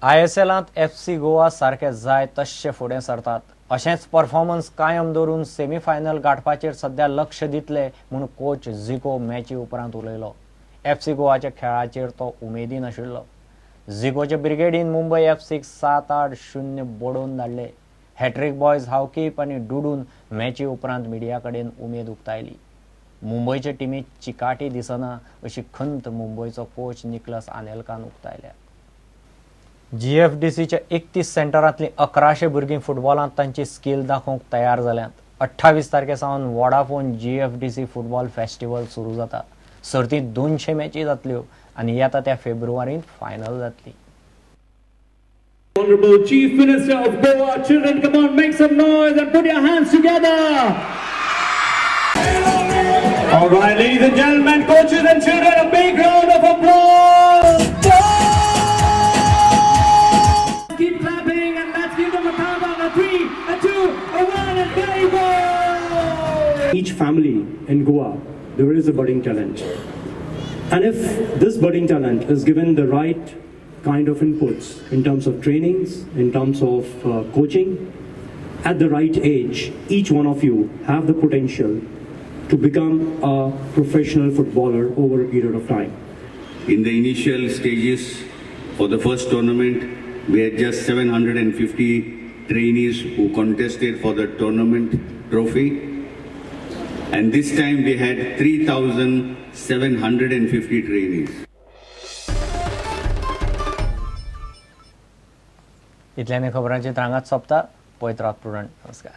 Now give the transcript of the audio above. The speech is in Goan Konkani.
आयएसएलांत एफसी गोवा सारके जाय तशे फुडें सरतात. अशेंच परफॉर्मन्स कायम दवरून सेमीफायनल गाठपाचेर सध्या लक्ष दितले म्हूण कोच झिको मॅची उपरांत उलयलो. एफसी गोवाच्या खेळाचेर तो उमेदीन आशिल्लो. झिकोचे ब्रिगेडीन मुंबय एफसीक 7-0 बडोवन धाडले. हॅट्रीक बॉयज हावकीप आनी डुडून मॅची उपरांत मिडिया कडेन उमेद उक्तायली. मुंबयचे टिमीत चिकाटी दिसना अशी खंत मुंबयचो कोच निकलस आनेलकान उक्तायल्या. जीएफडीसीच्या 31 सेंटरांतलीं 1100 भुरगीं फुटबॉलांत तांची स्कील दाखोवंक तयार जाल्यांत. 28 तारखे सावन वॉडाफोन जीएफडीसी फुटबॉल फेस्टिवल सुरू जाता. सर्तींत 200 मॅची जातल्यो आनी येता त्या फेब्रुवारींत फायनल जातली. Honorable Chief Minister of Goa, children, come on, make some noise and put your hands together. All right, ladies and gentlemen, coaches and children, a big round of applause. Keep clapping and let's give them a countdown. A 3, a 2, a 1, and there you go. Each family in Goa, there is a budding talent. And if this budding talent is given the right kind of inputs in terms of trainings, in terms of coaching, at the right age, each one of you have the potential to become a professional footballer over a period of time. In the initial stages for the first tournament, we had just 750 trainees who contested for the tournament trophy. And this time we had 3,750 trainees. इतल्याने खबरांची रांगात सोंपता. पळयत रात प्रुडंट. नमस्कार.